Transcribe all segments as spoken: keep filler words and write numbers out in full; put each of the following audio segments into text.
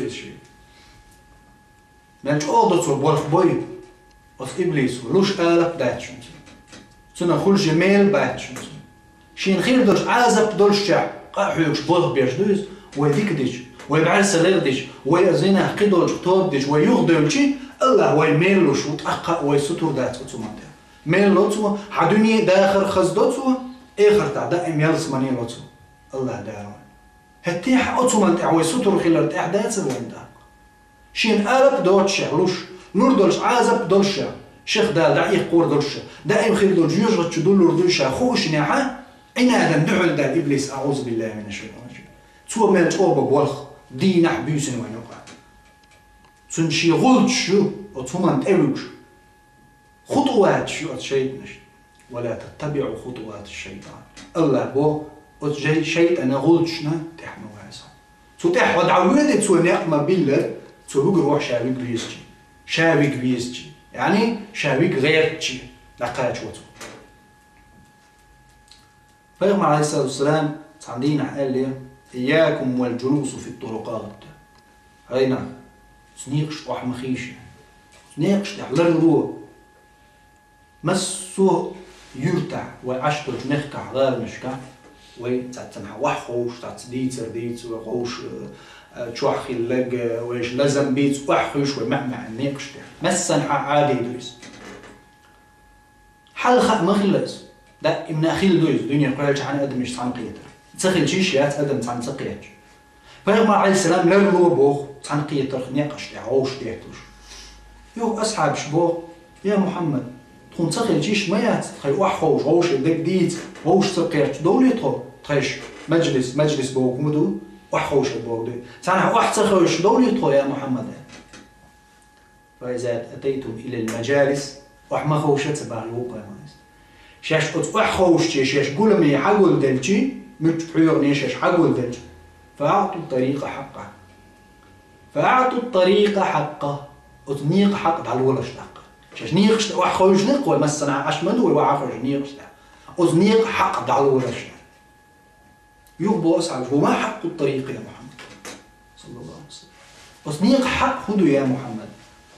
иза шига. Мел чӀогӀа доцо болх бой оцу иблисо, луш алап дац шуна цунна. Цунах хуьлуш я мел бац шуна цунна. Шена хир долуш Ӏазап долуш чохь къа а хьоьгуш болх беш ду иза, вай дика дича, вай бӀаьрса лер дича, вай а зинах кхидолчух тоба дича, вай юхадевлчи, АллахӀ вай мел луш ву, тӀаккха а вай сутур дац оцу хӀуманна тӀехь. Мел ло цо, хьан дуьне а дахар хаза до цо, эхартахь даим ялсамане ло цо. АллахӀ Дала вай. ХӀетте а оцу хӀуманна тӀехь вай сутур хилар тӀехь дацара вайн тӀаккха. Шена алап доцуш а луш, лур долуш Ӏазап долуш а, шех Дала дӀаиккхор долуш а, даим хир долу жоьжахати чу дуллур дуй ша хууш нехьа, Ӏинадана дуьхьал даьлла иблис, аӀузу биллахӀи мина шшайтӀани рражим. Цо мел чӀогӀа болх дийнахь буьйсина вайн юкъахь. Цуьнан шен гӀулчаш ю оцу хӀуманна тӀевуьгуш. ХутӀуваташ ю оцу шайтӀанаш. «Ва ла таттабиӀу хутӀувати шшайтӀан». АллахӀа боху, оцу жай-, шайтӀана гӀулчашна тӀехь ма ваза. Цу тӀехь хьо дӀавоьдий, цо некъ ма-биллара, цо вуьгур ву ша вига везачи. Ша вига везачи. Яъни, ша вига гӀертачи дӀакхачаво цо. Пайхамара, Ӏалайхиссалату вассалам, цхьана дийнахь аьлла: «Ийякум вал джулуса фит турукъат». ХӀай нах, оцу некъашна охьа ма хийша. Оцу некъашна тӀехь ларло. Массо а юьртахь, вай Ӏаш долчу мехкахь, гӀаланашкахь, вай цхьаццанхьа охьаховшу, цхьацца дийцар дийца, вай ховшу, э, чохь хилларг, э, вайша лазам бийца охьахуьйшу вай маьӀ-маьӀӀеран некъашна тӀехь. Массанхьа Ӏадийна ду иза. Хьалха а ма хилла иза. Даимна хилла ду иза, дуьне кхоьллинчхьана адамаш цхьаьна кхетар. Ца хилча йиш яц адам цхьаьна ца кхетча. Пайхамар, Ӏалайхиссалам, ларло боху цхьаьна кхетарх некъаш тӀехь гӀовш детталуш. Юха асхьабаш боху: «Я Мухьаммад, тхуна ца хилча йиш ма яц, тхайн охьаховшу гӀовшийн дерг дийца, гӀовш ца кхетча довлий тхо, тхайша маджлис, маджлис боху хӀума ду, охьаховшур боху ду. Цхьанхьа охьа ца ховшуш довлий тхо, я Мухьаммад?» «Фа иза атайтум илал маджалис», охьа ма ховша ца бахьа ву пайхамарис. Шаьш оцу охьаховшуче шаьш гуламе хьагулделчи, муьлххачу пхьоьгӀане шаьш хьагулделчи, «фа аӀту тарикъа хьакъкъа». «Фа аӀту тарикъа хьакъкъа». Оцу некъан хьакъ дӀалолаш тӀаккха. Шаьш некъаш тӀе охьаховшуш некъ вай массанхьа Ӏаш ма ду, вай охьаховшу некъаш тӀе. Оцу некъан хьакъ дӀалолаш. Юха боху асхьабаш: «Ва ма хьакъу тарикъи, я Мухьаммад?» Саллаллаху алейхи ва саллям. Оцу некъан хьакъ хӀун ду, я Мухьаммад?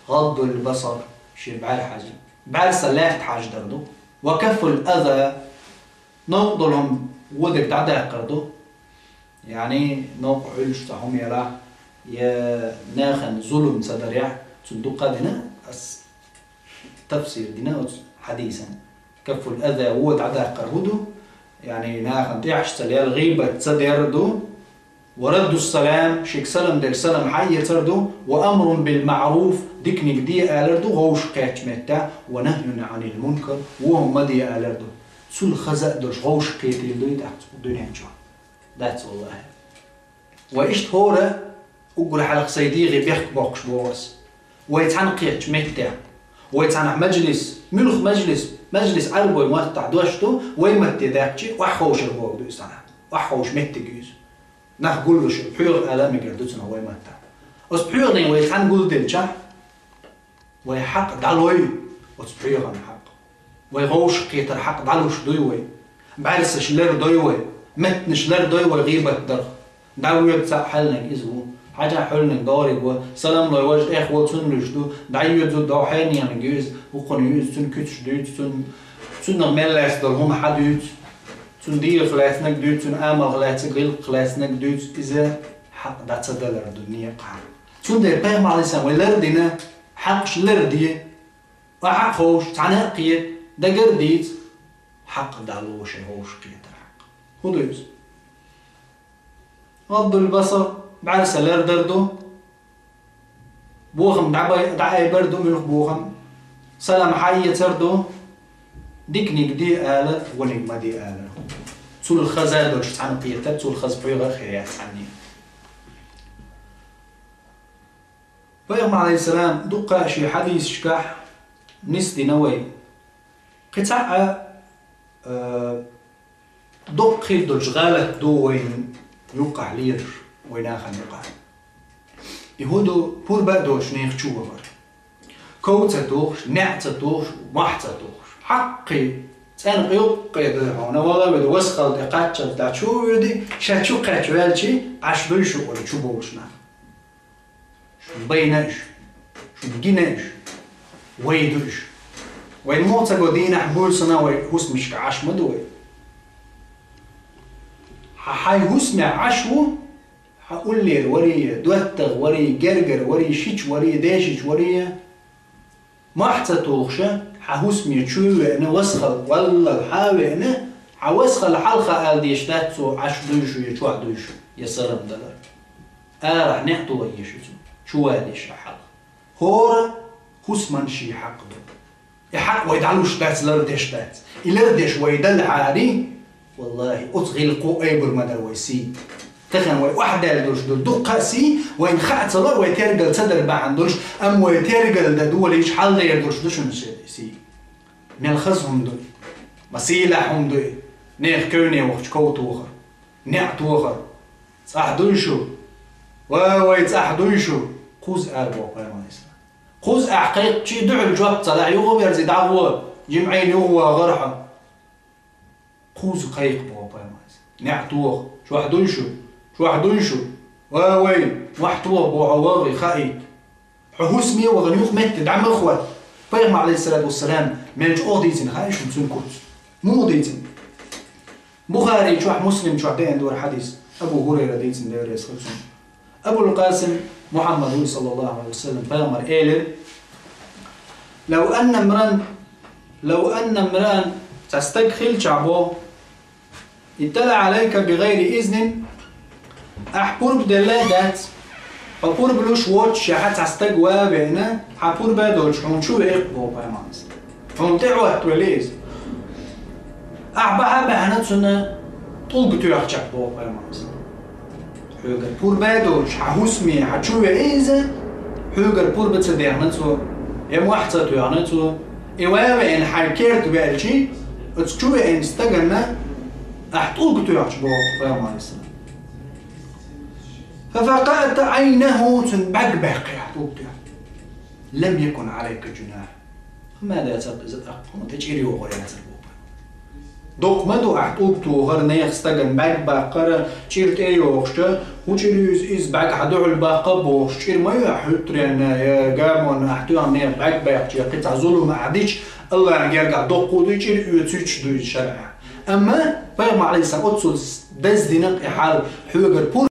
«Гъаддул басар», шен бӀаьрса хьажа. БӀаьрса лаьтта хьаждар ду. «Ва каффул аза», новкъа долу хӀума вон дерг дӀадаккхар ду. Яъни, новкъа Ӏуьллуш цхьа хӀума ялахь, я нахана зулам ца дарехь, цунна дуккха а дина, ас тафсир дина оцу хьадисан. «Каффул аза», вон дӀадаккхар хӀун ду? Яъни, нахана тӀехьаш ца лел, гӀийбат ца дер ду. «Ва раддус салам», шига салам делча салам хьаэцар ду. «Ва амрун бил маъруф», диканиг де алар ду, гӀовш кхеттачу меттехь. «Ва нахьюн Ӏанил мункар», вон хӀума ма де алар ду. Цул хаза а долуш гӀовш кхетийла ду и тӀаккха цу дуьнен чохь. Дац, валлахӀи. Вай иштта хӀора уггар хьалха сайн дегӀе бехк боккхуш боху ас. Вай цхьаьна кхеттачу меттехь. Вай цхьаьнахь маджлис, муьлха маджлис, маджлис Ӏаьрбойн маттахь дош ду, вай матте даьккхичи, охьаховшур боху ду иза цхьаьнахь. Охьаховшу меттиг ю иза. Нах гуллуш, пхьоьгӀа ала а мегар ду цунах вай маттахь. Оцу пхьоьгӀане вай цхьаьна гулделчахь, вай хьакъ дӀалой, оцу пхьоьгӀан хьакъ. Вай гӀовш кхетар хьакъ дӀалуш дуй вай. БӀаьрсаш лер дой вай. Меттанаш лер дой вай гӀийбат дарх. ДӀавоьду цхьаъ хьаьлниг иза ву. Хьажахь хьоьлниг догӀург ву. Салам лой важа тӀех ву цунна луьйш ду. ДӀайоьду дов хьенениг ю иза. Вукхунна ю иза, цуьнан куьцаш дуьйцу, цунна, цунах мел лаьцна долу хӀума хьан дуьйцу. Цуьнан дегӀах лаьцнарг дуьйцу, цуьнан амалх лаьцнарг, гӀиллакхах лаьцнарг дуьйцу. Иза хьакъ дӀа ца далар ду некъахь. Цундела пайхамар Ӏалайхиссалам вай лар дина, хьакъаш лар де, ва хьакъ ховш, цхьаьна а кхета, дагар а дийца, хьакъ дӀало шайн гӀовш кхетар хьакъ. ХӀун ду иза? Гъаддул басар, бӀаьрса лардар ду, бохам дӀабай-, дӀаайбар ду, муьлха бохам, салам хьаэцар ду, диканиг де ала, вониг ма де ала. Цул хаза долуш цхьаьна кхетар, цул хаза пхьоьгӀа а хир яц цхьанне. Пайхамар, Ӏалайхиссалам, дуккха а шен хьадисашкахь нисдина вай. Кхин цхьаъ а, э, доккха хир долчу гӀалат ду вайна юккъахь лелаш, вай нахана юкъахь. И хӀун ду, пурба а доцуш нехан чу вахар. Ков ца тухуш, неӀ ца тухуш, мохь ца тухуш. Хьаккхий, цӀена къюккхе ду хьуна, вала а веда, васхалла тӀе кхаччалц дӀа чу а воьди, ша чу кхаьчча ваьлчи, Ӏаш дуй шу олу чу болуш нах. Байна уж, шуна гина уж, вай ду уж. Вай мо ца го дийнахь буьйсанна вай хӀусамашка Ӏаш ма ду вай. Хьан хьайн хӀусаме Ӏаш ву, хьан уллера варий, доттагӀа варий, гергара варий, шича варий, дешича варий, мохь ца тухуш, хьан хӀусаме чу веана, васхала, валлал хьа веана, хьан васхала хьалха ала дезаш дац цо, Ӏаш дуй шу я чохь дуй шу, я салам далар. Арахь неӀ тоха еза цо, чу валийша хьалха. ХӀора хӀусаман шен хьакъ ду. И хьакъ вай дӀалуш дац, лардеш дац. И лардеш вай далахьарий, валлахӀи, оцу гӀиллакхо айбур ма дара вай сий. Тахана вай охьадаьлла долуш ду дуккха а сий, вайна хаа ца ло, вай тергал ца дар бахьана долуш, амма вай тергал дан долийча хьалдер долуш ду шуна сий. Мел хаза хӀума ду и, ма сийлахь хӀума ду и, нехан кевне вахча ков тохар, неӀ тохар. ЦӀахь дуй шу? Ва вай, цӀахь дуй шу? Кхузза ара боху пайхамарис. Кхузза ахь кхайкхачий дуьхьал жоп ца лахь, юха верзий дӀагӀо, жимӀийн юха вагӀара хьо. Кхузза кхайкха боху пайхамарис. НеӀ тоха, чохь дуй шу? Чохь дуй шу? Ва вай, мохь тоха боху, вагӀий хаийта. Хьо хӀусаме вахана юха метта дӀа ма хӀотта. Пайхамар, алейхиссалату вассалам, мел чӀогӀа дийцина хаьий шуна цуьнан куц? Муха дийцина? Бухари чохь, Муслим чохь деана дара хьадис. Абу Хурайра дийцина, Дела реза хуьлда цунна. Абул Къасим Мухьаммад ву, саллаллаху алейхи ва саллям, пайхамар элира: «Лав анна мран, лав анна мран», цхьа стаг хилчахь бо, «иттала алайка би гайри изнин», ахь пурба делла а дац. Хьо пурба луш воццушехь цхьа стаг ван а веана, хьан пурба а доцуш хьуна чу веа-кх боху пайхамарис. Хьуна тӀе а хӀоттавелла иза. Ахь бахьа а баьхьна цунна тӀулг тоьхча боху пайхамарис. Хьоьгара пурба а доцуш, хьан хӀусаме хьан чу веа иза, хьоьгара пурба ца дехна цо, я мохь ца тоьхна цо, и ван а веана хьайн керта ваьлчий, оцу чу веана стаганна ахь тӀулг тоьхча боху пайхамарис. «Фа факъаъта айнаху», цуьнан бӀаьрг баьккхи ахь тӀулг тоьхча. «Лам якун алайка жунах». Ма дацара иза тӀаккха, хьуна тӀе чӀир йогӀур яцара боху. Доккха ма ду ахь тӀулг тохар, нехан стагана бӀаьрг баккхар, чӀир тӀе а йогӀуш, хӀун чӀир ю иза, иза бӀаьрг хьан дуьхьал баккха а бохуш, чӀир ма ю ахь хӀуьттаренна, я гамонна ахь тоьхна нехан бӀаьрг баьккхича, я кхин цхьа зулам ахь дича, Аллахьан гергахь доккха а ду и чӀир, оьцуьйтуш ду иза шарӀехь. Амма пайхамар, алейхиссалам, оццул даздина-кх и хьал, хьоьгара пур-